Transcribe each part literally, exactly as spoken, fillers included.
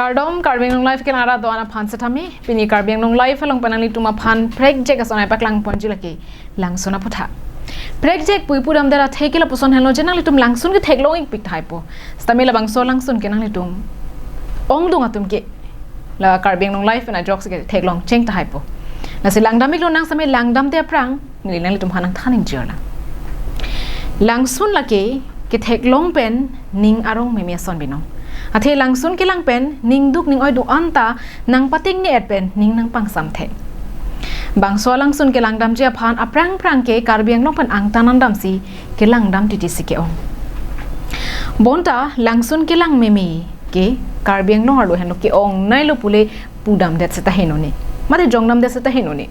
Kardom, Karbi Anglong Live kelang arat do-an aphan setame, pini Karbi Anglong Live along pen nanglitum aphan prekjak ason nangpaklang ponji lake langsun aputhak. Prekjak pu ipu damdet athe ke lapuson henlo je nanglitum langsun ketheklong ikpik tahai po. Setame labangso langsun ke nanglitum ongdung atum ke la Karbi Anglong Live pen ajok si ketheklong cheng tahai po. Lasi langdam iklo nang, setame langdamde aphrang neli nanglitum aphan nangthan ingjir lang. Langsun lake ketheklong pen ning arong meme ason binong. Athe langsun kelang pen ning duk ning oi do-an ta nangpating ne-et pen ning nangpangsamthe. Bangso langsun kelangdamji aphan aphrang phrang ke Karbi Anglong pen angtan an damsi kelangdam titi si ke-ong. Bonta langsun kelang meme ke Karbi Anglong arlo henlo ke-ong nailo pule pudamdet seta henone. Mate jongdamdet seta henone.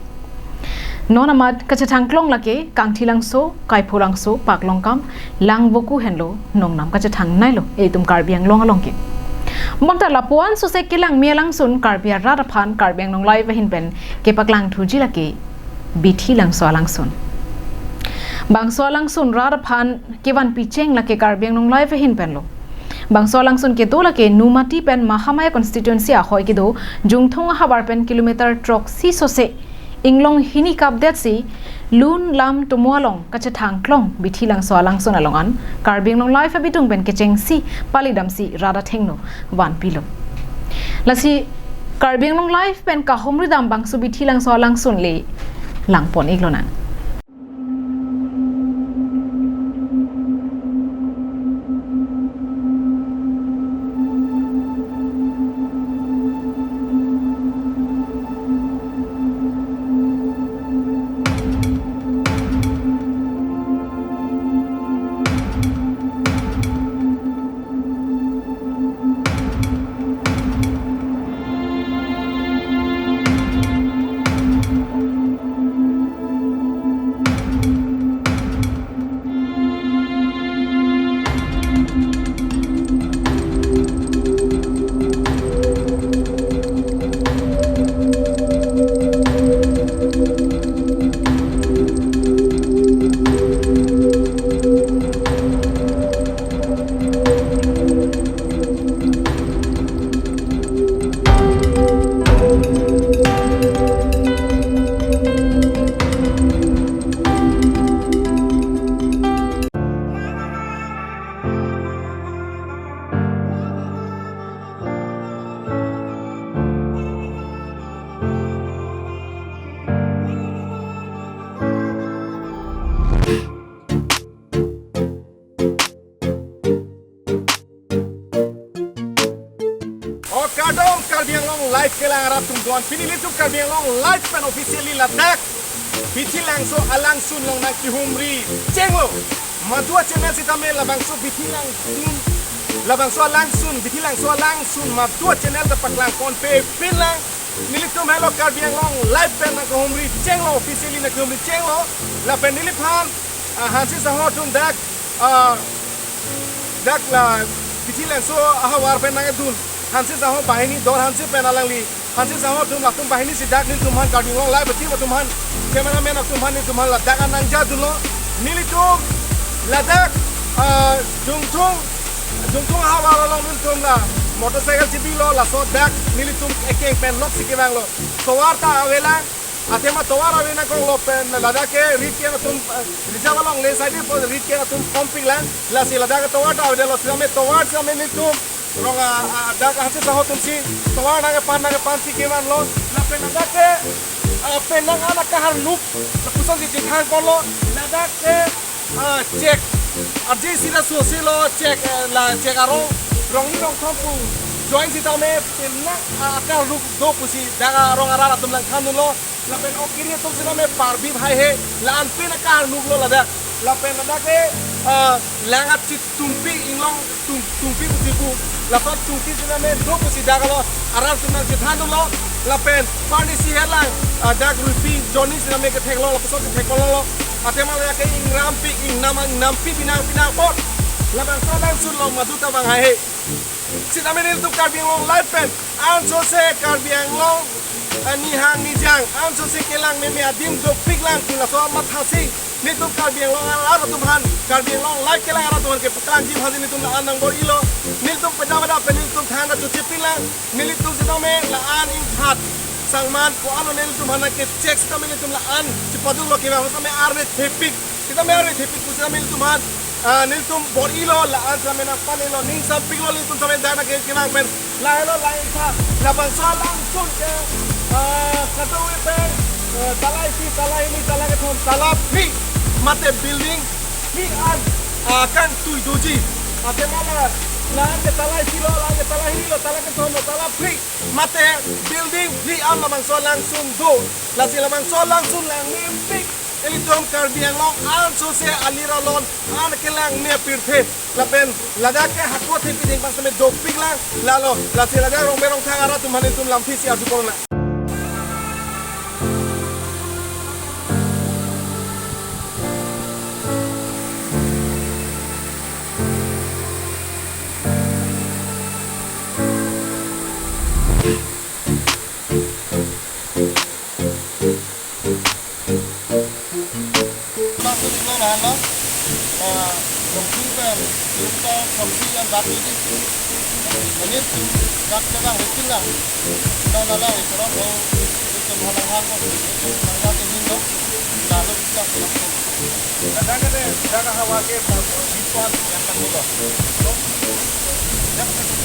Non amat kachethang klong lake Kangthilangso, Kaipholangso, Paklongkam, Langvoku henlo nongnam kachethang nailo etum Karbi Anglong along ke. Bonta lapuan sose kelang me alangsun Karbi arat aphan Karbi Anglong Live ahin pen kepaklang thuji lake Bithilangso alangsun. Bangso alangsun rat aphan kevan picheng lake Karbi Anglong Live ahin penlo. Bangso alangsun kedo lake Nomati pen Mahamaya constituency ahoi kedo Jungthung ahavar pen kilometer throksi sose inglong hini kapdet si lun lam tomo along kachethang klong Bithilangso alangsun along an Karbi Anglong Live abitung pen kechengsi palidamsi rat athengno vanpilo. Lasi Karbi Anglong Live pen kahumri dam bangso Bithilangso alangsun le langpon iklo nang. O kardom Karbi Anglong Live kelang arat atum do-an, pini nelitum Karbi Anglong Live pen officially ladak Bithilangso alangsun along nangkehumri chenglo. Matua channel sitame labangso Bithilangsun, labangso alangsun, Bithilangso alangsun matua channel ta paklang ponpe pinlang. Nelitum helo Karbi Anglong Live pen nangkehumri chenglo, officially nangkehumri chenglo. Lapen neliphan, ah, Hanse Sangho atum dak, ah, dak la Bithilangso ahavar pen nangdun. Hanse Sangho banghini Dor Hanse pen alangli. Hanse Sangho atum latum banghini si dak nelitum aphan Karbi Anglong Live team atum aphan, cameraman atum aphan nelitum aphan ladak an nangjadunlo. Nelitum ladak, ah, Jungthung, Jungthung ahavar along nelitum la motorcycle chebilo, laso dak nelitum ekeng pen lok si kevanglo. Tovar ta avelang, athema tovar ave nangkoklo pen ladak ke rit ke atum, eh, reserve along le side po rit ke atum pumping lang, lasi ladak ke tovar ta avedetlo, sitame tovar sitame nelitum rong a, a, dak Hanse Sangho atum si tovar nangkepan nangkepan si kevanlo, lapen ladak ke, ah, penang an akaharnuk lapuson si chethang ponlo, ladak ke, ah, chek arje sira sosilo, chek, eh, la chek arong rong ni rong thom pu join sitame penang, ah, akaharnuk do pusi dak arong arat atum nangthandunlo. Lapen o kiri atum sitame parbi bhai he, la-an pen akaharnuklo ladak. Lapen ladak ke, ah, lang achit tungpi inglong tung, tungpi pusi pu. Lapen tungpi sitame do pusi dak alo arat atum nangchethandunlo. Lapen parni si helang, ah, dak ruipi jonni sitame ketheklo, lapuson ketheklo. Athema ladak ke ingrampi, ingnam, ingnampi pinang pinang apot labangso alangsun along madu ta vang hai he. Sitame nelitum Karbi Anglong Live pen ansose Karbi Anglong, eh, nihang nijang ansose kelang meme adim dopik lang pu laso amathasi Nelitum Karbi Anglong arat atum aphan, Karbi Anglong Live kelang arat atum aphan kepaklang ji aphan si nelitum la-an nangbor-ilo. Nelitum peda peda pen nelitum thangnat chotchipin lang. Nelitum setame la-an inghat sangman ko-an lo, nelitum aphan nangkechek setame nelitum la-an chepaduklo, kevang setame arve thepik. Setame arve thepik pu setame nelitum aphan, ah, nelitum bor-ilo, la-an setame nangpanelo, ning sampiklo nelitum setame dak nangke kevang pen. Lahelo la-an tha, labangso alangsun ke, ah, kadokave pen, eh, tala isi, tala hini, tala kethom, tala phli mate building phli an, ah, kangtui doji. Athema la, la-an ke tala isi lo, la-an ke tala hini lo, tala kethom lo, tala phli mate building phli an labangso alangsun do. Lasi labangso alangsun langnepik ilitum Karbi Anglong ansose aliralon an kelangne pirthe. Lapen ladak ke hako thepik ding pas tame dopik lang. Lalo, lasi ladak Rongber Rongthang arat atum aphan nelitum lamthe si arjupon lang. Laso dinglo lahenlo, ah, Rongkhing pen, Rongkhing pen Rongkhing yang batu di. Ini tu dak pegang itu lah. Kita nala itu roh, itu malang hako, itu nang dak ini lo. Lalu kita pulang. Kadang-kadang, kadang hawa ke, ah, itu yang tak dulu. Yang tak dulu.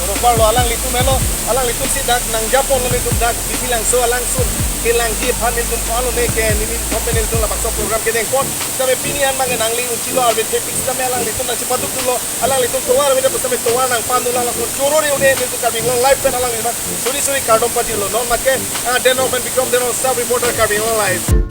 Rupar lo alanglitum helo, alanglitum si dak nangjaponlo nelitum dak Bibillangso alangsun kelangji aphan nelitum ko-an lone ke nelitum aphan nelitum labangso program kedengpon. Setame pini an abang nangli unchilo arve thepik setame alanglitum nangchepadukdunlo. Alanglitum tovar avedet pu setame tovar nangpandunlang, lason choro re-un-e nelitum Karbi Anglong Live pen alanglitum suri suri kardom pajirlo. Non make, ah, Denong pen Bikrom Denong, staff reporter, Karbi Anglong Live.